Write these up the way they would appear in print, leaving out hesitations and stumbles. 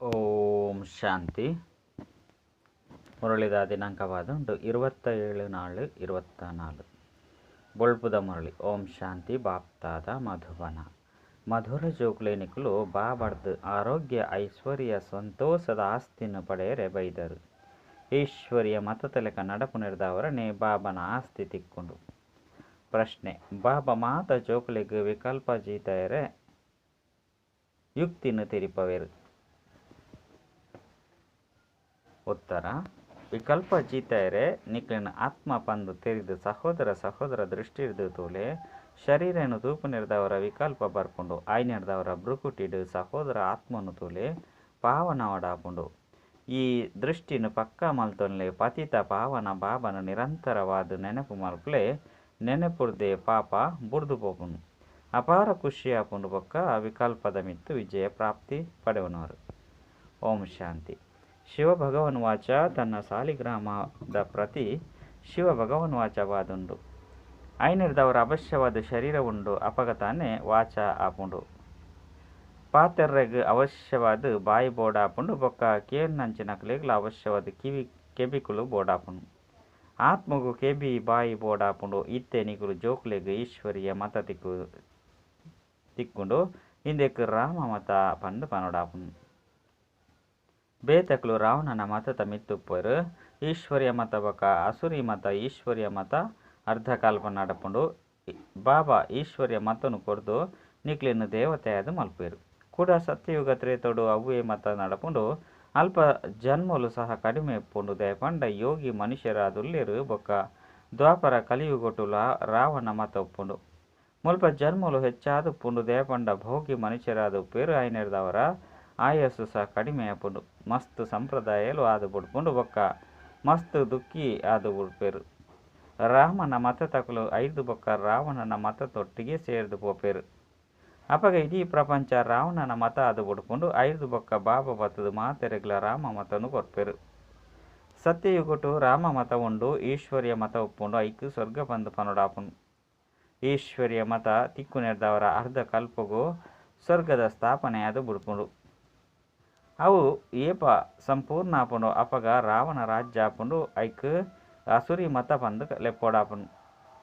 ಓಂ ಶಾಂತಿ. ಮುರಳಿದ ದಿನಾಂಕವಾದ 27/4/24. ಬೊಳ್ಪುದ ಮುರಳಿ. ಓಂ ಶಾಂತಿ. ಬಾಪ್ತಾದ ಮಧುಬನ. ಮಧುರ ಜೋಕ್ಲೇನಿಕುಲು ಬಾಬರ್ದು ಆರೋಗ್ಯ ಐಶ್ವರ್ಯ ಸಂತೋಷದ ಆಸ್ತಿನ ಪಡೆಯರೆ ಬೈದರು. ಈಶ್ವರಿಯ ಮತತಲೆಕ ನಡಪು ನಿರ್ದವರನೆ ಬಾಬನ ಆಸ್ತಿ ತಿಕ್ಕೊಂಡು. ಪ್ರಶ್ನೆ: ಬಾಬಾ ಮಾತ ಜೋಕ್ಲೆಗ್ ವಿಕಲ್ಪ ಜೀತಯರೆ ಯುಕ್ತಿನ ತೆರಿಪವೆರು. ಉತ್ತರ: ವಿಕಲ್ಪ ಜೀತಯರೆ ನಿಕ್ಲೆನ ಆತ್ಮ ಪಂದು ತೆರಿದು ಸಹೋದರ ಸಹೋದರ ದೃಷ್ಟಿರ್ದು ತೋಲೆ ಶರೀರನು ತೂಪು ನಿರ್ದವರ ವಿಕಲ್ಪ ಬರ್ಪುಂಡು. ಆಯ್ನಿರ್ದವರ ಬ್ರುಕುಟಿಡು ಸಹೋದರ ಆತ್ಮನು ತೋಲೆ ಪಾವನವಡಾಪುಂಡು. ಈ ದೃಷ್ಟಿನ ಪಕ್ಕ ಮಲ್ತೊನ್ಲೆ ಪತಿತ ಪಾವನ ಬಾಬನ ನಿರಂತರವಾದ ನೆನಪು ಮಲ್ಪಲೆ ನೆನಪುರ್ದೆ ಪಾಪ ಬುರ್ದು ಪೋಪುನು. ಅಪಾರ ಖುಷಿಯಾಪುಂಡು ಬೊಕ್ಕ ವಿಕಲ್ಪದ ಮಿತ್ತು ವಿಜಯ ಪ್ರಾಪ್ತಿ ಪಡೆವನವರು. ಓಂ ಶಾಂತಿ. ಶಿವ ಭಗವನ್ ವಾಚ ತನ್ನ ಸಾಲಿಗ್ರಾಮದ ಪ್ರತಿ ಶಿವ ಭಗವನ್ ವಾಚವಾದುಂಡು. ಐನಿರ್ದವರ ಅವಶ್ಯವಾದ ಶರೀರ ಉಂಡು ಅಪಗತಾನೆ ವಾಚ ಆಪುಂಡು. ಪಾತೆರ್ರೆಗ್ ಅವಶ್ಯವಾದ ಬಾಯಿ ಬೋಡಾಪುಂಡು ಬೊಕ್ಕ ಕೇನ್ನಂಚಿನಕ್ಲೆಗ್ಲ ಅವಶ್ಯವಾದ ಕಿವಿ ಕೆಬಿಕುಲು ಬೋಡಾಪುಂಡು. ಆತ್ಮಗು ಕೆಬಿ ಬಾಯಿ ಬೋಡಾಪುಂಡು. ಇತ್ತೆ ನಿಕುಲು ಜೋಕ್ಲೆಗ್ ಈಶ್ವರಿಯ ಮತ ತಿಕ್ಕೊಂಡು ಇಂದೆಕ್ ರಾಮ ಮತ ಪಂದು ಪನೋಡಾಪುಂಡು. ಬೇತಕ್ಲು ರಾವಣನ ಮತತ ಮಿತ್ತುಪ್ಪರು. ಈಶ್ವರ್ಯ ಮತ ಬೊಕ್ಕ ಅಸುರಿ ಮತ. ಈಶ್ವರ್ಯ ಮತ ಅರ್ಧಕಲ್ಪ ನಡಪುಂಡು. ಬಾಬಾ ಈಶ್ವರ್ಯ ಮತನು ಕೊರ್ದು ನಿಕ್ಲೆನ್ ದೇವತೆಯಾದ ಮಲ್ಪೇರು. ಕೂಡ ಸತ್ಯಯುಗ ತ್ರೇತೋಡು ಅವ್ವೇ ಮತ ನಡಪುಂಡು. ಅಲ್ಪ ಜನ್ಮಲು ಸಹ ಕಡಿಮೆ ಇಪ್ಪುಂಡು. ದಯಪಂಡ ಯೋಗಿ ಮನುಷ್ಯರಾದುಲ್ಲೇರು ಬೊಕ್ಕ ದ್ವಾಪರ ಕಲಿಯುಗೊಟುಲ ರಾವಣ ಮತ ಉಪ್ಪುಂಡು. ಮುಲ್ಪ ಜನ್ಮಲು ಹೆಚ್ಚಾದುಪ್ಪುಂಡು. ದಯಪಂಡ ಭೋಗಿ ಮನುಷ್ಯರಾದ ಉಪ್ಪೇರು. ಐನೆರ್ದವರ ಆಯಸ್ಸು ಸಹ ಕಡಿಮೆ ಆಪುಂಡು. ಮಸ್ತ್ ಸಂಪ್ರದಾಯಲು ಆದು ಬುಡ್ಪುಂಡು ಬೊಕ್ಕ ಮಸ್ತ್ ದುಃಖಿ ಆದು ಬುಡ್ಪೇರು. ರಾಮನ ಮತ ತಕಲು ಐದು ಬೊಕ್ಕ ರಾವಣನ ಮತ ತೊಟ್ಟಿಗೆ ಸೇರ್ದು ಪೋಪೇರು. ಅಪಗ ಇಡೀ ಪ್ರಪಂಚ ರಾವಣನ ಮತ ಆದು ಬುಡ್ಪುಂಡು. ಐದು ಬೊಕ್ಕ ಬಾಬಾ ಬತ್ತದು ಮಾತೆರೆಗ್ಲ ರಾಮ ಮತನು ಕೊರ್ಪೇರು. ಸತ್ಯಯುಗಟು ರಾಮ ಮತ ಉಂಡು, ಈಶ್ವರ್ಯ ಮತ ಉಪ್ಪುಂಡು. ಐಕ್ ಸ್ವರ್ಗ ಪಂದು ಪನೋಡಾಪುಂಡು. ಈಶ್ವರ್ಯ ಮತ ತಿಕ್ಕು ನೆರ್ದವರ ಅರ್ಧ ಕಲ್ಪಗು ಸ್ವರ್ಗದ ಸ್ಥಾಪನೆ ಅದು ಬುಡ್ಪುಂಡು. ಅವು ಏಪ ಸಂಪೂರ್ಣ ಆಪುಂಡು ಅಪಗ ರಾವಣ ರಾಜ್ಯ ಆಪುಂಡು. ಐಕ್ ಅಸುರಿ ಮತ ಪಂದು ಲೆಪ್ಪೋಡಾಪುಂಡು.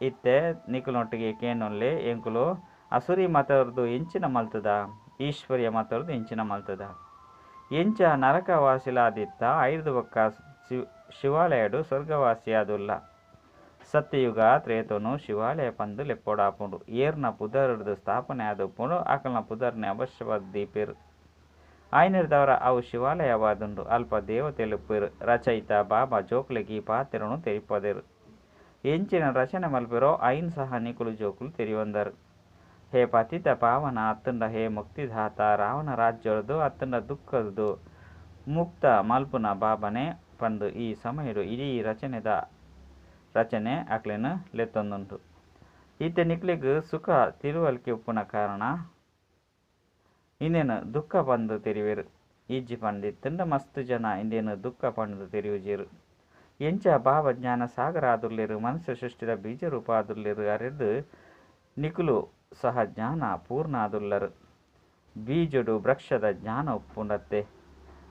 ಇತ್ತೆ ನಿಕುಲೊಟ್ಟಿಗೆ ಕೇನೊಲ್ಲೆ ಎಂಕುಲು ಅಸುರಿ ಮತರ್ದು ಎಂಚಿನ ಮಲ್ತದ, ಈಶ್ವರ್ಯ ಮತರ್ದು ಎಂಚಿನ ಮಲ್ತದ? ಎಂಚ ನರಕವಾಸಿಲಾದಿತ್ತ ಐದು ಬೊಕ್ಕ ಶಿವಾಲಯಡು ಸ್ವರ್ಗವಾಸಿಯಾದುಲ್ಲ. ಸತ್ಯಯುಗ ತ್ರೇತನು ಶಿವಾಲಯ ಪಂದು ಲೆಪ್ಪೋಡಾಪುಂಡು. ಏರ್ನ ಪುದರ್ದು ಸ್ಥಾಪನೆ ಆದುಪ್ಪುಂಡು ಆಕಲ್ನ ಪುದರ್ನೆ ಅವಶ್ಯವಾದ ದೀಪೇರು. ಆಯ್ನಿರ್ದವರ ಅವು ಶಿವಾಲಯವಾದುಂಡು. ಅಲ್ಪ ದೇವತೆಲುಪ್ಪೇರು. ರಚಯಿತ ಬಾಬಾ ಜೋಕ್ಲೆಗ್ ಈ ಪಾತ್ರನು ತೆರಿಪದೇರು. ಎಂಚಿನ ರಚನೆ ಮಲ್ಪೆರೋ ಐನ್ ಸಹ ನಿಕುಲು ಜೋಕುಲು ತೆರಿಯೊಂದರು. ಹೇ ಪತಿತ ಪಾವನ ಅತ್ತಂಡ ಹೇ ಮುಕ್ತಿದಾತ ರಾವಣ ರಾಜ್ಯರ್ದು ಅತ್ತಂಡ ದುಃಖರ್ದು ಮುಕ್ತ ಮಲ್ಪುನ ಬಾಬನೆ ಪಂದು ಈ ಸಮಯಡು ಇಡೀ ರಚನೆದ ರಚನೆ ಅಕ್ಲೆನ್ ಲೆತ್ತೊಂದುಂಡು. ಇತ್ತೆ ನಿಕ್ಲೆಗ್ ಸುಖ ತಿರುವಲ್ಕೆ ಉಪ್ಪುನ ಕಾರಣ ಇಂದೇನು ದುಃಖ ಪಂದು ತೆರಿವೆರು. ಇಜ್ಜಿ ಪಂದಿತ್ತಂಡ ಮಸ್ತ್ ಜನ ಇಂದೇನು ದುಃಖ ಪಂದು ತೆರಿಯುಜೇರು. ಎಂಚ ಬಾಬಾ ಜ್ಞಾನ ಸಾಗರ ಆದುಲ್ಲೇರು, ಮನುಷ್ಯ ಸೃಷ್ಟಿದ ಬೀಜ ರೂಪ ಆದುಲ್ಲೇರು. ಅರೆದು ನಿಕುಲು ಸಹ ಜ್ಞಾನ ಪೂರ್ಣ ಆದುಲ್ಲರು. ಬೀಜಡು ವೃಕ್ಷದ ಜ್ಞಾನ ಉಪ್ಪುಂಡತ್ತೆ.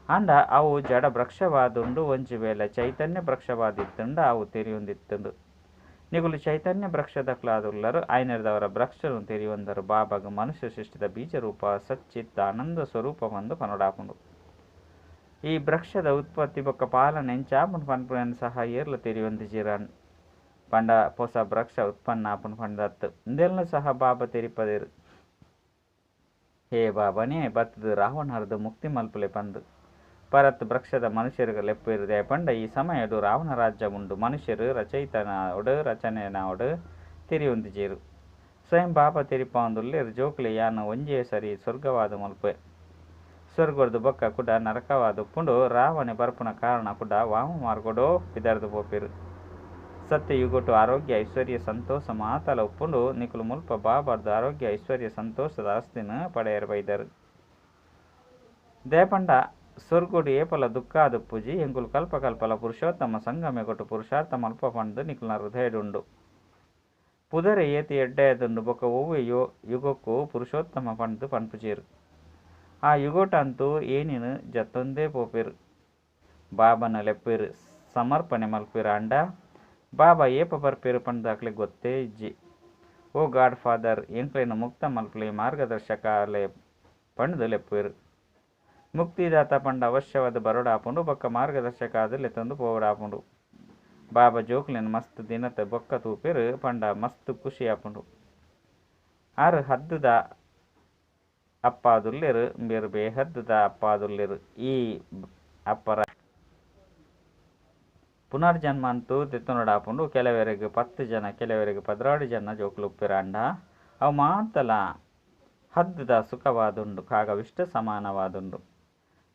ಅಂಡ ಅವು ಜಡ ವೃಕ್ಷವಾದುಂಡು. ಒಂಜಿ ವೇಳೆ ಚೈತನ್ಯ ವೃಕ್ಷವಾದಿತ್ತಂಡ ಅವು ತೆರಿಯೊಂದಿತ್ತಂಡು. ನಿಕುಲು ಚೈತನ್ಯ ವೃಕ್ಷದಕ್ಲಾದುಲ್ಲರು. ಐನೆರ್ದವರ ವೃಕ್ಷನು ತೆರಿಯೊಂದರು. ಬಾಬಾಗ ಮನುಷ್ಯ ಸೃಷ್ಟಿದ ಬೀಜ ರೂಪ ಸಚ್ಚಿತ್ ಆನಂದ ಸ್ವರೂಪ ಪಂದು ಪನೋಡಾಪುಂಡು. ಈ ವೃಕ್ಷದ ಉತ್ಪತ್ತಿ ಬೊಕ್ಕ ಪಾಲನೆ ಎಂಚಾಪುಂಡು ಪನ್ಪುನೆನ್ ಸಹ ಏರ್ಲ ತೆರಿಯೊಂದಿಜಿರನ್. ಪಂಡ ಪೊಸ ವೃಕ್ಷ ಉತ್ಪನ್ನ ಆಪುಂಡು ಪಂಡತ್ತು ಇಂದೆಲ್ನ ಸಹ ಬಾಬಾ ತೆರಿಪದೇರು. ಹೇ ಬಾಬನೇ ಬತ್ತದು ರಾವಣರ್ದು ಮುಕ್ತಿ ಮಲ್ಪುಲೆ ಪಂದು ಪರತ್ ವೃಕ್ಷದ ಮನುಷ್ಯರಿಗೆ ಲೆಪ್ಪೇರುದೆ. ಪಂಡ ಈ ಸಮಯಡು ರಾವಣ ರಾಜ್ಯ ಉಂಡು. ಮನುಷ್ಯರು ರಚಯಿತನಾವಡು ರಚನೆನಾವಡು ತೆರಿಯೊಂದಿಜೇರು. ಸ್ವಯಂ ಬಾಬಾ ತೆರಿಪಾವೊಂದುಲ್ಲೇರು. ಜೋಕ್ಲೆ ಯಾನು ಒಂಜೇ ಸರಿ ಸ್ವರ್ಗವಾದ ಮಲ್ಪೆ. ಸ್ವರ್ಗರ್ದು ಬೊಕ್ಕ ಕುಡ ನರಕವಾದ ಉಪ್ಪುಂಡು. ರಾವಣೆ ಬರ್ಪುನ ಕಾರಣ ಕುಡ ವಾಮ ಮಾರ್ಗಡೋ ಪಿದರ್ದು ಪೋಪೇರು. ಸತ್ಯಯುಗಟು ಆರೋಗ್ಯ ಐಶ್ವರ್ಯ ಸಂತೋಷ ಮಾತಲ ಉಪ್ಪುಂಡು. ನಿಕುಲು ಮುಲ್ಪ ಬಾಬಾರ್ದು ಆರೋಗ್ಯ ಐಶ್ವರ್ಯ ಸಂತೋಷದ ಆಸ್ತಿನ ಪಡೆಯರು ಬೈದರು. ದಯಪಂಡ ಸ್ವರ್ಗೋಡು ಏಪಲ ದುಃಖಾದ ಪೂಜಿ ಎಂಕುಲು ಕಲ್ಪ ಕಲ್ಪಲ ಪುರುಷೋತ್ತಮ ಸಂಗಮೆ ಕೊಟ್ಟು ಪುರುಷಾರ್ಥ ಮಲ್ಪ ಪಂದು ನಿಕುಲ್ನ ಹೃದಯಡುಂಡು. ಪುದರೆ ಏತಿ ಎಡ್ಡೆಯದುಂಡು ಬೊಕ್ಕ ಒವ್ವೆ ಯುಗಕ್ಕೂ ಪುರುಷೋತ್ತಮ ಪಂದು ಪನ್ಪುಜೇರು. ಆ ಯುಗೋಟಂತೂ ಏನಿನ್ ಜತ್ತೊಂದೇ ಪೋಪೆರ್. ಬಾಬಾನ ಲೆಪ್ಪೆರ್, ಸಮರ್ಪಣೆ ಮಲ್ಪೆರ್ ಆಂಡ ಬಾಬಾ ಏಪ ಬರ್ಪೆರ್ ಪಂದ್ ಅಕ್ಲೆಗ್ ಗೊತ್ತೇ ಇಜ್ಜಿ. ಓ ಗಾಡ್ ಫಾದರ್ ಎಂಕ್ಲೆನ್ ಮುಕ್ತ ಮಲ್ಪುಲೆ ಮಾರ್ಗದರ್ಶಕ ಆಲೆ ಪಂಡ್ದ್ ಲೆಪ್ಪುವೆರ್. ಮುಕ್ತಿದಾತ ಪಂಡ ಅವಶ್ಯವಾದ್ ಬರೊಡಾಪುಂಡು ಬೊಕ್ಕ ಮಾರ್ಗದರ್ಶಕ ಆದ್ ಲೆತ್ತೊಂದು ಪೋವೊಡಾಪುಂಡು. ಬಾಬಾ ಜೋಕ್ಲೆನ್ ಮಸ್ತ್ ದಿನತ ಬೊಕ್ಕ ತೂಪೆರ್ ಪಂಡ ಮಸ್ತ್ ಖುಷಿ ಆಪುಂಡು. ಆರ್ ಹದ್ದುದ ಅಪ್ಪಾದುಲ್ಲೆರ್ ಉಂಬೆರ್ ಬೇಹದ್ದುದ ಅಪ್ಪಾದುಲ್ಲೆರ್. ಈ ಅಪ್ಪರ ಪುನರ್ಜನ್ಮ ಅಂತೂ ದೆತ್ತೊನೊಡಾಪುಂಡು. ಕೆಲವರೆಗ್ 10 ಜನ, ಕೆಲವರೆಗ್ 12 ಜನ ಜೋಕುಲು ಉಪ್ಪೆರಾಂಡ ಅವು ಮಾತಲ ಹದ್ದುದ ಸುಖವಾದುಂಡು, ಕಾಗವಿಷ್ಟ ಸಮಾನವಾದುಂಡು.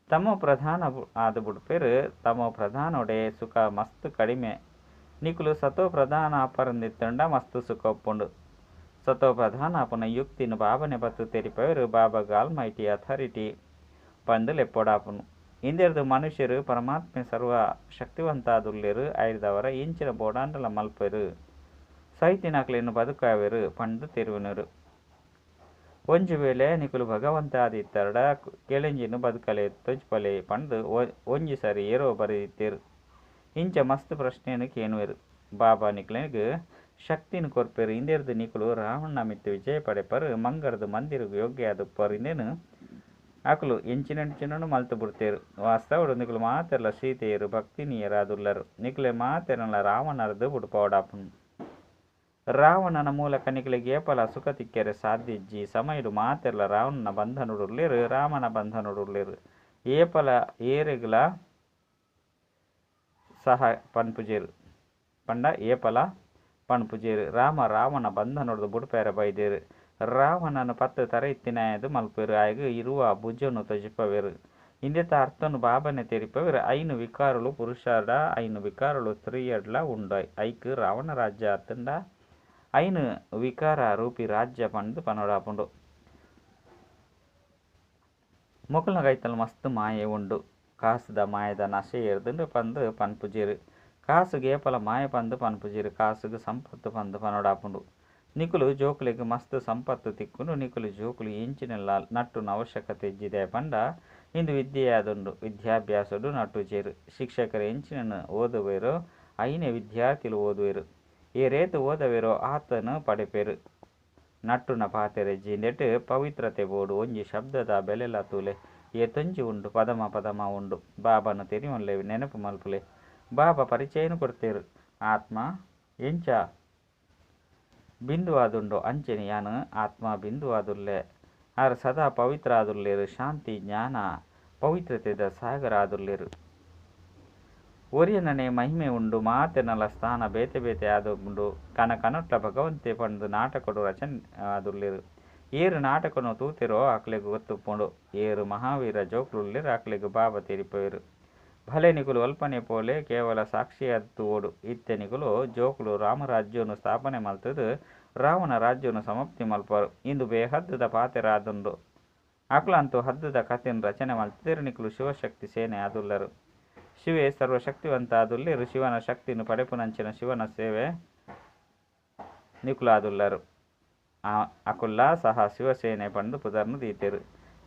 ತಮೋ ಪ್ರಧಾನ ಆದ್ ಬುಡ್ಪೆರ್. ತಮೋ ಪ್ರಧಾನೊಡೆ ಸುಖ ಮಸ್ತ್ ಕಡಿಮೆ. ನಿಕುಲು ಸತೋ ಪ್ರಧಾನ ಆಪರಂದಿತ್ತಂಡ ಮಸ್ತ್ ಸುಖ ಉಪ್ಪುಂಡು. ಸತೋ ಪ್ರಧಾನ ಆಪುನ ಯುಕ್ತಿನ ಬಾಬನೆ ಬತ್ತು ತೆರಿಪವೆರ್. ಬಾಬಾಗ್ ಆಲ್ಮೈಟಿ ಅಥಾರಿಟಿ ಪಂದ್ ಲೆಪ್ಪೊಡಾಪುನು. ಇಂದೆರ್ದ್ ಮನುಷ್ಯರು ಪರಮಾತ್ಮೆ ಸರ್ವ ಶಕ್ತಿವಂತಾದುಲ್ಲೆರ್ ಐರ್ದಾವರ ಎಂಚಿನ ಬೋಡಾಂಡಲ ಮಲ್ಪೆರ್, ಸೈತಿನಕ್ಲೆನ್ ಬದುಕಾವೆರ್ ಪಂದ್ ತೆರಿಯೊನ್ವೆರ್. ಒಂಜಿ ವೇಳೆ ನಿಕುಲು ಭಗವಂತ ಆದಿತ್ತರ್ಡ ಕೆಲೆಂಜಿನ್ ಬದುಕಲೆ ತೋಜಿಪಲೆ ಪಂದ್ ಒಂಜಿ ಸರಿ ಏರೋ ಬರೆದಿತ್ತೆರ್. ಇಂಚ ಮಸ್ತ್ ಪ್ರಶ್ನೆನ್ ಕೇನುವೆರ್. ಬಾಬಾ ನಿಕ್ಲೆಗ್ ಶಕ್ತಿನ್ ಕೊರ್ಪೆರ್. ಇಂದೆರ್ದ್ ನಿಕುಲು ರಾವಣನ ಮಿತ್ತ್ ವಿಜಯ ಪಡೆಪರ್, ಮಂಗರ್ದ್ ಮಂದಿರಗ್ ಯೋಗ್ಯ ಆದುಪ್ಪರ್. ಇಂದೆನ್ ಅಕುಲು ಎಂಚಿನೆಂಚಿನನು ಮಲ್ತ್ ಬುಡ್ತೆರ್. ವಾಸ್ತವಡ್ ನಿಕುಲು ಮಾತೆರ್ಲ ಸೀತೆಯರು ಭಕ್ತಿನಿಯರಾದುಲ್ಲರ್. ನಿಕ್ಲೆ ಮಾತೆರ್ನ ರಾವಣರ್ದ್ ಬುಡ್ಪಾವೊಡಾಪುಂಡು. ರಾವಣನ ಮೂಲಕ ನಿಕ್ಲೆಗ್ ಏಪಲ ಸುಖ ತಿಕ್ಕೆರೆ ಸಾಧ್ಯ ಇಜ್ಜಿ. ಸಮಯಡ್ ಮಾತೆರ್ಲ ರಾವಣನ ಬಂಧನೊಡುಲ್ಲೆರ್, ರಾಮನ ಬಂಧನೊಡುಲ್ಲೆರ್. ಏಪಲ ಏರೆಗ್ಲ ಸಹ ಪನ್ಪುಜೆರ್ ಪಂಡ ಏಪಲ ಪನ್ಪುಜೆರ್. ರಾಮ ರಾವಣ ಬಂಧನೊರ್ದು ಬುಡ್ಪಾರೆ ಬೈದೆರ್. ರಾವಣನ್ 10 ತರೆ ಇತ್ತಿನಾಯೆದ್ ಮಲ್ಪುವೆರ್. ಆಯಗ್ 20 ಭುಜನ್ ತೋಜಿಪವೆರ್. ಇಂದೆತ ಅರ್ಥನ್ ಬಾಬಾನೆ ತೆರಿಪವೆರ್. 5 ವಿಕಾರಲು ಪುರುಷಡ 5 ವಿಕಾರಲು ಸ್ತ್ರೀಯಡ್ಲ ಉಂಡು. ಐಕ್ ರಾವಣ ರಾಜ್ಯ ಅತ್ತುಂಡ 5 ವಿಕಾರ ರೂಪಿ ರಾಜ್ಯ ಪಂದ್ ಪನೊಡಾಪುಂಡು. ಮೊಕಲ್ನ ಕೈತಲ್ ಮಸ್ತ್ ಮಾಯೆ ಉಂಡು. ಕಾಸ್ದ ಮಾಯೆದ ನಶೆ ಏರ್ದ್ಂಡ್ ಪಂದ್ ಪನ್ಪುಜೆರ್. ಕಾಸ್ಗ್ ಏಪಲ ಮಾಯೆ ಪಂದ್ ಪನ್ಪುಜೆರ್. ಕಾಸ್ಗ್ ಸಂಪತ್ತು ಪಂದ್ ಪನೊಡಾಪುಂಡು. ನಿಕುಲು ಜೋಕುಲೆಗ್ ಮಸ್ತ್ ಸಂಪತ್ತು ತಿಕ್ಕುಂಡು. ನಿಕುಲು ಜೋಕುಲು ಎಂಚಿನೆನ್ಲ ನಟ್ಟುನ ಅವಶ್ಯಕತೆ ಇಜ್ಜಿ ದಾಯೆ ಪಂಡ ಇಂದು ವಿದ್ಯೆಯಾದುಂಡು. ವಿದ್ಯಾಭ್ಯಾಸಡ್ ನಟ್ಟುಜೆರ್. ಶಿಕ್ಷಕೆರ್ ಎಂಚಿನನ್ ಓದುವೆರೋ ಐನೆ ವಿದ್ಯಾರ್ಥಿಲು ಓದುವೆರ್. ಏರೇತ್ ಓದವೆರೋ ಆತನ್ ಪಡೆಪೆರ್. ನಟ್ಟುನ ಪಾತೆರ ಇಜ್ಜಿ. ಇಂದೆಟ್ ಪವಿತ್ರತೆ ಬೋಡು. ಒಂಜಿ ಶಬ್ದದ ಬೆಲೆಲ ತೂಲೆ ಏತೊಂಜಿ ಉಂಡು. ಪದಮ ಪದಮ ಉಂಡು. ಬಾಬಾನ ತೆರಿಯೊನ್ಲೆ, ನೆನಪು ಮಲ್ಪುಲೆ. ಬಾಬಾ ಪರಿಚಯನ್ ಕೊರ್ತೆರ್. ಆತ್ಮ ಎಂಚ ಬಿಂದು ಆದುಂಡೋ ಅಂಚನೆ ಯಾನ್ ಆತ್ಮ ಬಿಂದು ಆದುಲ್ಲೆ. ಆರ್ ಸದಾ ಪವಿತ್ರ ಆದುಲ್ಲೆರ್. ಶಾಂತಿ ಜ್ಞಾನ ಪವಿತ್ರತೆದ ಸಾಗರ ಆದುಲ್ಲೆರ್. ಒರಿಯನನೆ ಮಹಿಮೆ ಉಂಡು. ಮಾತೆರ್ನಲ ಸ್ಥಾನ ಬೇತೆ ಬೇತೆ ಆದುಂಡು. ಕಣ ಕಣಟ್ಲ ಭಗವಂತೆ ಪಂದ್ ನಾಟಕಡ್ ರಚನೆ ಆದುಲ್ಲೆರ್. ಏರ್ ನಾಟಕನ್ ತೂತೆರೋ ಅಕ್ಲೆಗ್ ಗೊತ್ತುಪ್ಪುಂಡು. ಏರ್ ಮಹಾವೀರ ಜೋಕುಲುಲ್ಲೆರ್ ಅಕ್ಲೆಗ್ ಬಾಬಾ ತೆರಿಪವೆರ್. ಭಲೆ ನಿಕುಲು ಅಲ್ಪನೆ ಪೋಲೆ ಕೇವಲ ಸಾಕ್ಷಿಯಾದ್ ತೂವೊಡು. ಇತ್ತೆ ನಿಕುಲು ಜೋಕುಲು ರಾಮರಾಜ್ಯನ್ ಸ್ಥಾಪನೆ ಮಲ್ತುದು ರಾವಣ ರಾಜ್ಯನ್ ಸಮಾಪ್ತಿ ಮಲ್ಪುವರ್. ಇಂದು ಬೇಹದ್ದುದ ಪಾತೆರ ಆದುಂಡು. ಅಕುಲಂತೂ ಹದ್ದುದ ಕಥೆನ್ ರಚನೆ ಮಲ್ತುದೆರ್. ನಿಕುಲು ಶಿವಶಕ್ತಿ ಸೇನೆ ಆದುಲ್ಲರ್. ಶಿವೆ ಸರ್ವಶಕ್ತಿವಂತ ಆದುಲ್ಲೆರ್. ಶಿವನ ಶಕ್ತಿನ್ ಪಡೆಪುನಂಚಿನ ಶಿವನ ಸೇವೆ ನಿಕುಲು ಆದುಲ್ಲರ್. ಅಕುಲ್ಲ ಸಹ ಶಿವಸೇನೆ ಪಂದ್ ಪುದರ್ನ್ ದೀತೆರ್.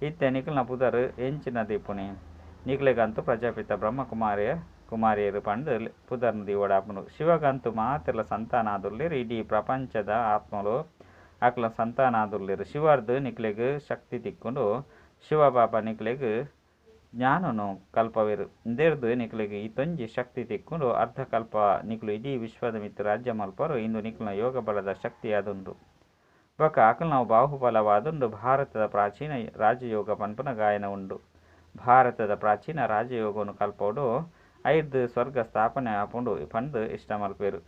ಇತ್ತೆ ನಿಕಲ್ನ ಪುದರ್ ಎಂಚಿನ ದೀಪುನಿ. ನಿಕ್ಲೆಗಂತೂ ಪ್ರಜಾಪಿತ ಬ್ರಹ್ಮ ಕುಮಾರಿಯರು ಪಂದ್ ಪುದರ್ನ್ ದೀವೊಡಾಪುಂಡು. ಶಿವಗಂತೂ ಮಾತೆರ್ಲ ಸಂತಾನ ಆದುಲ್ಲೆರ್. ಇಡೀ ಪ್ರಪಂಚದ ಆತ್ಮಲು ಅಕ್ಲ್ನ ಸಂತಾನ ಆದುಲ್ಲೆರ್. ಶಿವರ್ದ್ ನಿಕ್ಲೆಗ್ ಶಕ್ತಿ ತಿಕ್ಕುಂಡು. ಶಿವಬಾಬಾ ನಿಕ್ಲೆಗ್ ಜ್ಞಾನನು ಕಲ್ಪವೆರ್. ಇಂದೆರ್ದ್ ನಿಕ್ಲೆಗ್ ಈತೊಂಜಿ ಶಕ್ತಿ ತಿಕ್ಕುಂಡು. ಅರ್ಧಕಲ್ಪ ನಿಕುಲು ಇಡೀ ವಿಶ್ವದ ಮಿತ್ತ್ ರಾಜ್ಯ ಮಲ್ಪರು. ಇಂದು ನಿಕಲ್ನ ಯೋಗ ಬಲದ ಶಕ್ತಿಯಾದುಂಡು. ಬೊಕ್ಕ ಅಕಲ್ನವು ಬಾಹುಬಲವಾದುಂಡು. ಭಾರತದ ಪ್ರಾಚೀನ ರಾಜಯೋಗ ಪನ್ಪುನ ಗಾಯನ ಉಂಡು. ಭಾರತದ ಪ್ರಾಚೀನ ರಾಜಯೋಗನು ಕಲ್ಪೊಡು. ಐರ್ದ್ ಸ್ವರ್ಗ ಸ್ಥಾಪನೆ ಆಪುಂಡು ಪಂದ್ ಇಷ್ಟ ಮಲ್ಪುವೆರ್.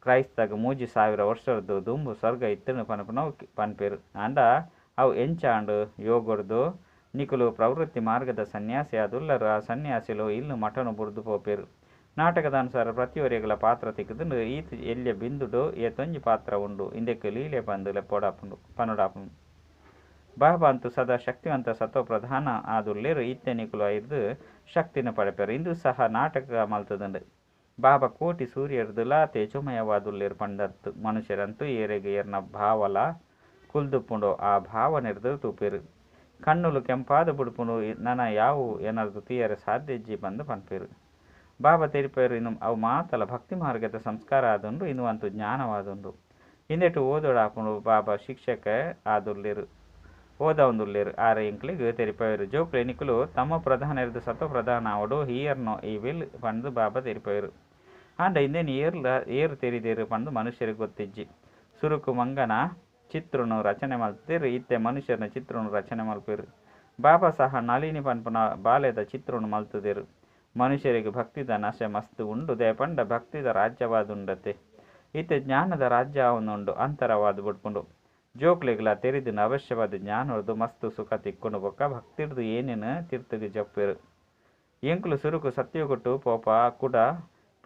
ಕ್ರೈಸ್ತಗ್ 3000 ವರ್ಷರ್ದ್ ದುಂಬು ಸ್ವರ್ಗ ಇತ್ತ್ಂಡ್ ಪನ್ಪುನವು ಪನ್ಪೆರ್. ಆಂಡ ಅವು ಎಂಚಾಂಡ್ ಯೋಗರ್ದು ನಿಕುಲು ಪ್ರವೃತ್ತಿ ಮಾರ್ಗದ ಸನ್ಯಾಸಿ ಆದುಲ್ಲರ್. ಆ ಸನ್ಯಾಸಿಲು ಇಲ್ಲ್ ಮಠನ್ ಬುಡ್ದು ಪೋಪೆರ್. ನಾಟಕದ ಅನುಸಾರ ಪ್ರತಿಯೊರಿಯಗ್ಲ ಪಾತ್ರ ತಿಕ್ಕುದುಂಡು. ಈತ್ ಎಲ್ಯ ಬಿಂದುಡು ಏತೊಂಜಿ ಪಾತ್ರ ಉಂಡು. ಇಂದೆಕ್ ಲೀಲೆ ಪಂದ್ ಲೆಪ್ಪೊಡಾಪುಂಡು ಪನೊಡಾಪುಂಡು. ಬಾಬಾ ಅಂತೂ ಸದಾ ಶಕ್ತಿವಂತ ಸತೋ ಪ್ರಧಾನ ಆದುಲ್ಲೆರ್. ಇತ್ತೆ ನಿಕುಲು ಐರ್ದ್ ಶಕ್ತಿನ ಪಡೆಪೆರ್. ಇಂದು ಸಹ ನಾಟಕ ಮಲ್ತುದುಂಡು. ಬಾಬಾ ಕೋಟಿ ಸೂರ್ಯರ್ದುಲ ತೇಜೋಮಯವಾದುಲ್ಲೆರ್ ಪಂದತ್ತು. ಮನುಷ್ಯರಂತೂ ಏರೆಗ್ ಏರ್ನ ಭಾವಲ ಕುಲ್ದುಪ್ಪುಂಡೋ ಆ ಭಾವನೆರ್ದ್ ತೂಪೆರ್. ಕಣ್ಣುಲು ಕೆಂಪಾದ್ ಬುಡ್ಪುಂಡು ನನ ಯಾವು ಎನರ್ದ್ ತೂಯರೆ ಸಾಧ್ಯ ಇಜ್ಜಿ ಪಂದ್ ಪನ್ಪೆರ್. ಬಾಬಾ ತೆರಿಪೆರ್ ಇನ್ನು ಅವು ಮಾತಲ ಭಕ್ತಿ ಮಾರ್ಗದ ಸಂಸ್ಕಾರ ಆದುಂಡು ಇಂದು ಅಂತೂ ಜ್ಞಾನವಾದುಂಡು. ಇಂದೆಟ್ ಓದೊಡಾಪುಂಡು ಬಾಬಾ ಶಿಕ್ಷಕೆ ಆದುಲ್ಲೆರ್ ಓದವೊಂದುಲ್ಲೆರ್ ಆರ್ ಎಂಕ್ಲೆಗ್ ತೆರಿಪಾವೆರ್. ಜೋಕ್ಲೆ ನಿಕುಲು ತಮೋ ಪ್ರಧಾನರ್ದ್ ಸತೋ ಪ್ರಧಾನ ಆವೊಡು here no evil ಪಂದ್ ಬಾಬಾ ತೆರಿಪಾವೆರ್. ಆಂಡ ಇಂದೆನ್ ಏರ್ಲ ಏರ್ ತೆರಿದೆರ್ ಪಂದ್ ಮನುಷ್ಯರಿಗೆ ಗೊತ್ತಿಜ್ಜಿ. ಸುರುಕು ಮಂಗನ ಚಿತ್ರನು ರಚನೆ ಮಲ್ತೆರ್ ಇತ್ತೆ ಮನುಷ್ಯನ ಚಿತ್ರನು ರಚನೆ ಮಲ್ಪೆರ್. ಬಾಬಾ ಸಹ ನಳಿನಿ ಪನ್ಪುನ ಬಾಲೆದ ಚಿತ್ರನು ಮಲ್ತುದೆರ್. ಮನುಷ್ಯರಿಗೆ ಭಕ್ತಿದ ನಶೆ ಮಸ್ತ್ ಉಂಡು ದಾಯೆ ಪಂಡ ಭಕ್ತಿದ ರಾಜ್ಯವಾದುಂಡತೆ. ಇತ್ತೆ ಜ್ಞಾನದ ರಾಜ್ಯ ಆವೊಂದುಂಡು ಅಂತರವಾದ್ ಬುಡ್ಪುಂಡು. ಜೋಕ್ಲೆಗ್ಲ ತೆರಿದುಂಡು ಅವಶ್ಯವಾದ ಜ್ಞಾನರ್ದ್ ಮಸ್ತ್ ಸುಖ ತಿಕ್ಕುಂಡು ಬೊಕ್ಕ ಭಕ್ತಿರ್ದ್ ಏನೇನು ತಿರ್ತುಗು ಜಪ್ಪೆರ್. ಎಂಕುಲು ಸುರುಕು ಸತ್ಯಯುಗಟ್ಟು ಪೋಪ ಕುಡ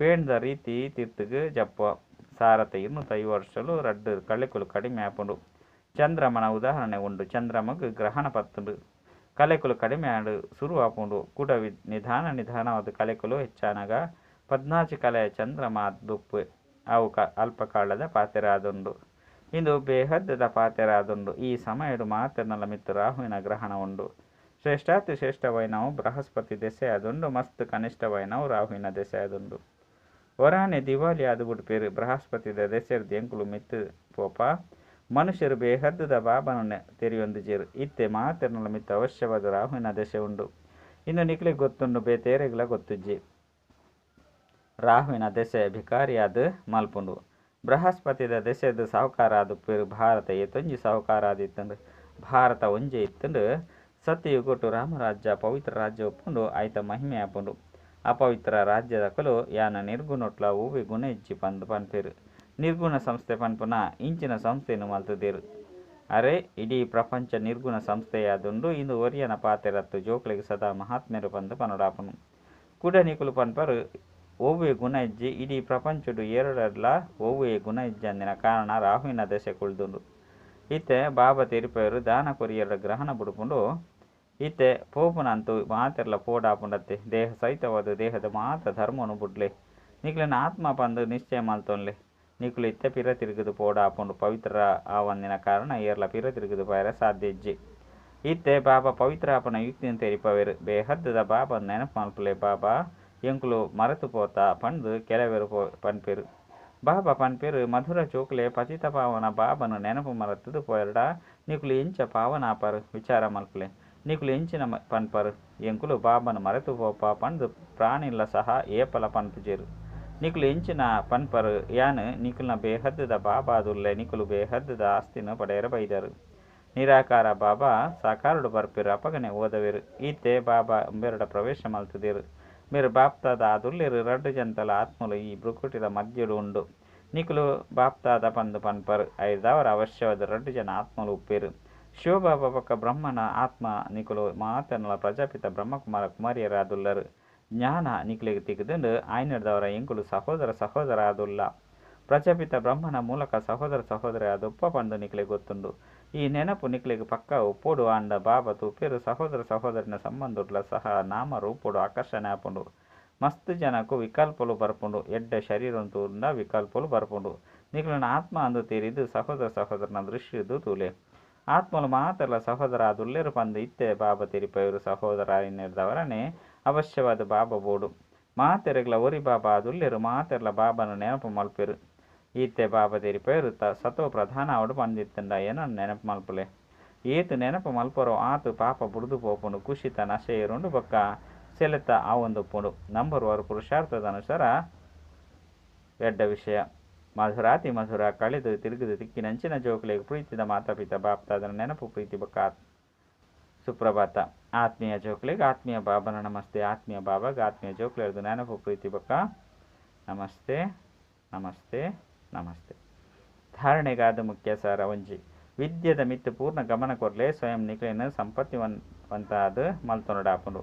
ಪೇಣ್ದ ರೀತಿ ತಿರ್ತುಗು ಜಪ್ಪ. 1250 ವರ್ಷಲು ರಡ್ಡ್ ಕಳೆಕುಲು ಕಡಿಮೆ ಆಪುಂಡು. ಚಂದ್ರಮನ ಉದಾಹರಣೆ ಉಂಡು. ಚಂದ್ರಮಗ್ ಗ್ರಹಣ ಪತ್ತುಂಡು. ಕಲೆಕುಲು ಕಡಿಮೆ ಆಂಡ್ ಸುರು ಆಪುಂಡು. ಕುಡ ನಿಧಾನ ನಿಧಾನವಾದ ಕಲೆಕುಲು ಹೆಚ್ಚಾನಗ 14 ಕಲೆ ಚಂದ್ರಮ ಬುಪ್ಪೆ. ಅವು ಅಲ್ಪ ಕಾಲದ ಪಾತೆರ ಆದುಂಡು. ಇಂದು ಬೇಹದ್ದದ ಪಾತೆರ ಆದುಂಡು. ಈ ಸಮಯಡ್ ಮಾತೆರ್ನಲ ಮಿತ್ತ್ ರಾಹುವಿನ ಗ್ರಹಣ ಉಂಡು. ಶ್ರೇಷ್ಠಾತಿ ಶ್ರೇಷ್ಠವಾಯಿನವು ಬೃಹಸ್ಪತಿ ದೆಸೆ ಆದುಂಡು. ಮಸ್ತ್ ಕನಿಷ್ಠವಾಯಿನವು ರಾಹುವಿನ ದೆಸೆ ಆದುಂಡು. ಒರಾನೆ ದಿವಾಳಿ ಆದ್ ಬುಡ್ಪೆರ್. ಬೃಹಸ್ಪತಿದ ದೆಸೆರ್ದ್ ಎಂಕುಲು ಮಿತ್ತ್ ಪೋಪ. ಮನುಷ್ಯರು ಬೇಹದ್ದದ ಬಾಬನ ತೆರಿಯೊಂದಿಜೆರ್. ಇತ್ತೆ ಮಾತೆರ್ನಲ ಮಿತ್ತ್ ಅವಶ್ಯವಾದ ರಾಹುವಿನ ದೆಸೆ ಉಂಡು. ಇಂದು ನಿಕ್ಲೆಗ್ ಗೊತ್ತುಂಡು ಬೇತೇರೆಗ್ಲ ಗೊತ್ತುಜ್ಜಿ. ರಾಹುವಿನ ದೆಸೆ ಭಿಕಾರಿಯಾದ್ ಮಲ್ಪುಂಡು. ಬೃಹಸ್ಪತಿದ ದೆಸೆರ್ದ್ ಸಾಹುಕಾರ ಆದುಪ್ಪೆರ್. ಭಾರತ ಏತೊಂಜಿ ಸಾಹುಕಾರ ಆದಿತ್ತುಂಡು. ಭಾರತ ಒಂಜೇ ಇತ್ತುಂಡು. ಸತ್ಯಯುಗಟ್ಟು ರಾಮರಾಜ್ಯ ಪವಿತ್ರ ರಾಜ್ಯ ಉಪ್ಪುಂಡು ಆಯ್ತ ಮಹಿಮೆ ಆಪುಂಡು. ಅಪವಿತ್ರ ರಾಜ್ಯದಕುಲು ಯಾನ್ ನಿರ್ಗುಣಟ್ಲ ಒವ್ವೆ ಗುಣ ಇಜ್ಜಿ ಪಂದ್ ಪನ್ಪೆರ್. ನಿರ್ಗುಣ ಸಂಸ್ಥೆ ಪನ್ಪುನ ಇಂಚಿನ ಸಂಸ್ಥೆನ್ ಮಲ್ತುದೆರ್. ಅರೆ ಇಡೀ ಪ್ರಪಂಚ ನಿರ್ಗುಣ ಸಂಸ್ಥೆಯಾದುಂಡು. ಇಂದು ಒರಿಯನ ಪಾತೆರತ್ತ್ ಜೋಕ್ಲೆಗ್ ಸದಾ ಮಹಾತ್ಮೆರು ಪಂದ್ ಪನೊಡಾಪುಂಡು. ಕುಡ ನಿಕುಲು ಪನ್ಪರ್ ಒವ್ವೆ ಗುಣ ಇಜ್ಜಿ ಇಡೀ ಪ್ರಪಂಚಡ್ ಏರೆಡಲ ಒವ್ವೆ ಗುಣ ಇಜ್ಜಂದಿನ ಕಾರಣ ರಾಹುವಿನ ದೆಸೆ ಕುಲ್ದುಂಡು. ಇತ್ತೆ ಬಾಬಾ ತೆರಿಪಾವೆರ್ ದಾನ ಕೊರಿಯೆರ್ಡ ಗ್ರಹಣ ಬುಡ್ಪುಂಡು. ಇತ್ತೆ ಪೋಪುನಂತು ಮಾತೆರ್ಲ ಪೋಡಾಪುಂಡತ್ತೆ. ದೇಹ ಸಹಿತವಾದ ದೇಹದ ಮಾತ ಧರ್ಮನು ಬುಡ್ಲೆ. ನಿಕ್ಲೆನ ಆತ್ಮ ಪಂದ್ ನಿಶ್ಚಯ ಮಲ್ತೊನ್ಲೆ. ನಿಕುಲು ಇತ್ತೆ ಪಿರ ತಿರುಗುದು ಪೋಡಾಪುಂಡು. ಪವಿತ್ರ ಆವಂದಿನ ಕಾರಣ ಏರ್ಲ ಪಿರ ತಿರುಗುದು ಪೋಯೆರೆ ಸಾಧ್ಯ ಇಜ್ಜಿ. ಇತ್ತೆ ಬಾಬಾ ಪವಿತ್ರ ಆಪುನ ಯುಕ್ತಿನ್ ತೆರಿಪಾವೆರ್. ಬೇಹದ್ದದ ಬಾಬಾ ನೆನಪು ಮಲ್ಪುಲೆ. ಬಾಬಾ ಎಂಕುಲು ಮರೆತು ಪೋತ ಪಂದ್ ಕೆಲವೆರ್ ಪನ್ಪೆರ್. ಬಾಬಾ ಪನ್ಪೆರ್ ಮಧುರ ಜೋಕ್ಲೆ ಪತಿತ ಪಾವನ ಬಾಬನ ನೆನಪು ಮರೆತುದು ಪೋಯೆರ್ಡ ನಿಕುಲು ಎಂಚ ಪಾವನ ಆಪರ್ ವಿಚಾರ ಮಲ್ಪುಲೆ. ನಿಕುಲು ಎಂಚಿನ ಪನ್ಪರ್ ಎಂಕುಲು ಬಾಬನ ಮರೆತು ಪೋಪ ಪಂದ್ ಪ್ರಾಣಿಲ ಸಹ ಏಪಲ ಪನ್ಪುಜೆರ್. ನಿಕುಲು ಎಂಚಿನ ಪನ್ಪರ್ ಯಾನ್ ನಿಕುಲ್ನ ಬೇಹದ್ದದ ಬಾಬಾದುಲ್ಲೆ ನಿಕುಲು ಬೇಹದ್ದದ ಆಸ್ತಿನ ಪಡೆಯರೆ ಬೈದರ್. ನಿರಾಕಾರ ಬಾಬಾ ಸಾಕಾರಡು ಬರ್ಪೆರ್ ಅಪಗನೆ ಓದವೆರ್. ಇತ್ತೆ ಬಾಬಾ ಉಂಬೆರಡ ಪ್ರವೇಶ ಮಲ್ತುದೆರ್. ಮೇರ್ ಬಾಪ್ತಾದ ಆದುಲ್ಲೆರ್. ರಡ್ಡ್ ಜನತಲ ಆತ್ಮಲು ಈ ಭ್ರಕುಟಿದ ಮಧ್ಯಡ್ ಉಂಡು. ನಿಕುಲು ಬಾಪ್ತಾದ ಪಂದ್ ಪನ್ಪರ್. ಐರ್ದಾವರ ಅವಶ್ಯವಾದ ರಡ್ಡ್ ಜನ ಆತ್ಮಲು ಉಪ್ಪೆರ್. ಶಿವಬಾಬಾ ಬೊಕ್ಕ ಬ್ರಹ್ಮನ ಆತ್ಮ ನಿಕುಲು ಮಾತೆರ್ನಲ ಪ್ರಜಾಪಿತ ಬ್ರಹ್ಮಕುಮಾರ ಕುಮಾರಿಯರಾದುಲ್ಲರ್. ಜ್ಞಾನ ನಿಕ್ಲೆಗ್ ತಿಕ್ದುಂಡು. ಆಯ್ನೆಡ್ದಾವರ ಎಂಕುಲು ಸಹೋದರ ಸಹೋದರ ಆದುಲ್ಲ. ಪ್ರಜಾಪಿತ ಬ್ರಹ್ಮನ ಮೂಲಕ ಸಹೋದರ ಸಹೋದರಿ ಆದುಪ್ಪ ಪಂದ್ ನಿಕ್ಲೆಗ್ ಗೊತ್ತುಂಡು. ಈ ನೆನಪು ನಿಕ್ಲೆಗ್ ಪಕ್ಕ ಉಪ್ಪೊಡು. ಆಂಡ ಬಾಬಾ ತೂಪೆರ್ ಸಹೋದರ ಸಹೋದರಿನ ಸಂಬಂಧಡ್ಲ ಸಹ ನಾಮ ರೂಪೊಡು ಆಕರ್ಷಣೆ ಆಪುಂಡು. ಮಸ್ತ್ ಜನಕು ವಿಕಲ್ಪಲು ಬರ್ಪುಂಡು. ಎಡ್ಡೆ ಶರೀರನ್ ತೂಂಡ ವಿಕಲ್ಪಲು ಬರ್ಪುಂಡು. ನಿಕ್ಲೆನ ಆತ್ಮ ಅಂದ್ ತೆರಿದು ಸಹೋದರ ಸಹೋದರನ ದೃಷ್ಟಿರ್ದ್ ತೂಲೆ. ಆತ್ಮಲು ಮಾತೆರ್ಲ ಸಹೋದರ ಆದುಲ್ಲೆರ್ ಪಂದ್ ಇತ್ತೆ ಬಾಬಾ ತೆರಿಪಾವೆರ್. ಸಹೋದರ ಆಯಿನೆಡ್ದಾವರನೆ ಅವಶ್ಯವಾದ ಬಾಬಾ ಬೋಡು. ಮಾತೆರೆಗ್ಲ ಒರಿ ಬಾಬಾ ಆದುಲ್ಲೆರ್. ಮಾತೆರ್ಲ ಬಾಬನ ನೆನಪು ಮಲ್ಪೆರ್. ಇತ್ತೆ ಬಾಬಾ ತೆರಿಪಾವೆರ್ ಸತೋ ಪ್ರಧಾನ ಆವಡ್ ಪಂದಿತ್ತುಂಡ ಎನನ್ ನೆನಪು ಮಲ್ಪುಲೆ. ಏತ್ ನೆನಪು ಮಲ್ಪರೋ ಆತ್ ಪಾಪ ಬುಡ್ದು ಪೋಪುಂಡು. ಕುಷಿತ ನಶೆ ಏರುಂಡು ಬೊಕ್ಕ ಸೆಲೆತ ಆವೊಂದುಪ್ಪುಂಡು. ನಂಬರ್ 1 ಪುರುಷಾರ್ಥದ ಅನುಸಾರ ಎಡ್ಡ ವಿಷಯ. ಮಧುರಾತಿ ಮಧುರ ಕಳೆದು ತಿರುಗುದು ತಿಕ್ಕಿನಂಚಿನ ಜೋಕ್ಲೆಗ್ ಪ್ರೀತಿದ ಮಾತಾಪಿತ ಬಾಪ್ತಾದನ ನೆನಪು ಪ್ರೀತಿ ಬೊಕ್ಕ ಸುಪ್ರಭಾತ. ಆತ್ಮೀಯ ಜೋಕ್ಲೆಗ್ ಆತ್ಮೀಯ ಬಾಬನ ನಮಸ್ತೆ. ಆತ್ಮೀಯ ಬಾಬಾಗ ಆತ್ಮೀಯ ಜೋಕ್ಲೆರ್ದು ನೆನಪು ಪ್ರೀತಿ ಬೊಕ್ಕ ನಮಸ್ತೆ ನಮಸ್ತೆ ನಮಸ್ತೆ. ಧಾರಣೆಗಾದ ಮುಖ್ಯ ಸಾರ ಒಂಜಿ. ವಿದ್ಯೆದ ಮಿತ್ತ್ ಪೂರ್ಣ ಗಮನ ಕೊರ್ಲೆ. ಸ್ವಯಂ ನಿಕ್ಲೆನ ಸಂಪತ್ತಿವಂತಾದ್ ಮಲ್ತೊನೊಡಾಪುಂಡು.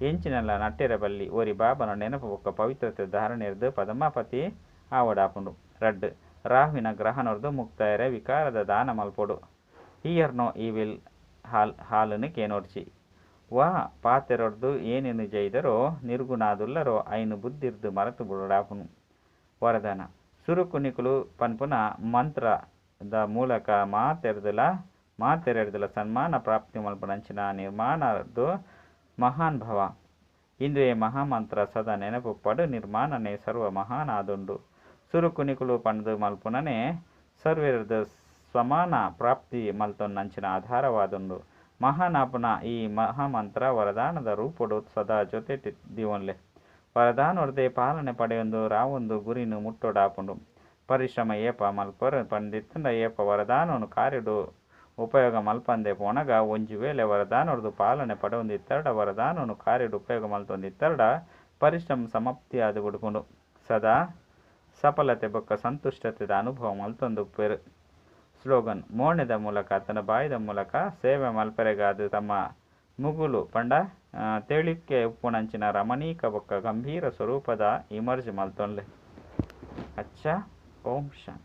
ಎಂಚಿನಲ ನಟ್ಟೆರೆ ಬಲ್ಲಿ. ಒರಿ ಬಾಬನ ನೆನಪು ಬೊಕ್ಕ ಪವಿತ್ರತೆ ಧಾರಣೆರ್ದ್ ಪದಮಾಪತಿ ಆವಡಾಪುಂಡು. ರಡ್ಡ್. ರಾಹುವಿನ ಗ್ರಹಣರ್ದ್ ಮುಕ್ತಾಯರೆ ವಿಕಾರದ ದಾನ ಮಲ್ಪೊಡು. Here no evil ಹಾಲ್ ಹಾಲನ್ನು ಕೇನೋಡ್ಚಿ. ವಾ ಪಾತೆರೊರ್ದು ಏನೇನು ಜೈದರೋ ನಿರ್ಗುಣಾದುಲ್ಲರೋ ಐನ್ ಬುದ್ಧಿರ್ದ್ ಮರತು ಬುಡಾಪುನು. ವರದಾನ. ಸುರುಕು ನಿಕುಲು ಪನ್ಪುನ ಮಂತ್ರದ ಮೂಲಕ ಮಾತೆರ್ದಲ ಮಾತೆರೆಡ್ದಲ ಸನ್ಮಾನ ಪ್ರಾಪ್ತಿ ಮಲ್ಪುನಂಚಿನ ನಿರ್ಮಾಣರ್ದ್ ಮಹಾನ್ ಭವ. ಇಂದುವೆ ಮಹಾಮಂತ್ರ ಸದಾ ನೆನಪುಪ್ಪಡ್ ನಿರ್ಮಾಣನೇ ಸರ್ವ ಮಹಾನ್ ಆದುಂಡು. ಸುರುಕು ನಿಕುಲು ಪಂದ್ ಮಲ್ಪುನನೇ ಸರ್ವೆರ್ದ್ ಸ್ವಮಾನ ಪ್ರಾಪ್ತಿ ಮಲ್ತೊನ್ನಂಚಿನ ಆಧಾರವಾದುಂಡು. ಮಹಾನ್ ಆಪುನ ಈ ಮಹಾಮಂತ್ರ ವರದಾನದ ರೂಪೊಡು ಸದಾ ಜೊತೆಟ್ ದೀವೊನ್ಲೆ. ವರದಾನೊರ್ದೇ ಪಾಲನೆ ಪಡೆಯೊಂದು ರಾವೊಂದು ಗುರಿನ್ ಮುಟ್ಟೊಡಾಪುಂಡು. ಪರಿಶ್ರಮ ಏಪ ಮಲ್ಪರ್ ಪಂದಿತ್ತುಂಡ ಏಪ ವರದಾನೊನು ಕಾರ್ಯಡ್ ಉಪಯೋಗ ಮಲ್ಪಂದೆ ಪೋನಗ ಒಂಜಿ ವೇಳೆ ವರದಾನೊರ್ದು ಪಾಲನೆ ಪಡೆವೊಂದು ಇತ್ತರ್ಡ ವರದಾನೊನು ಕಾರ್ಯಡ್ ಉಪಯೋಗ ಮಲ್ತೊಂದು ಇತ್ತರ್ಡ ಪರಿಶ್ರಮ ಸಮಾಪ್ತಿಯಾದ್ ಬುಡ್ಪುಂಡು. ಸದಾ ಸಫಲತೆ ಬೊಕ್ಕ ಸಂತುಷ್ಟತೆದ ಅನುಭವ ಮಲ್ತೊಂದುಪ್ಪೆರ್. ಸ್ಲೋಗನ್, ಮೋನೆದ ಮೂಲಕ ಅತ್ತಂಡ ಬಾಯಿದ ಮೂಲಕ ಸೇವೆ ಮಲ್ಪೆರೆಗಾದ್ ತಮ್ಮ ಮುಗುಲು ಪಂಡ ತೆಳಿಕೆ ಉಪ್ಪುನಂಚಿನ ರಮಣೀಕ ಬೊಕ್ಕ ಗಂಭೀರ ಸ್ವರೂಪದ ಇಮರ್ಜ್ ಮಲ್ತೊನ್ಲೆ. ಅಚ್ಚ ಓಂ ಶಾಂತಿ.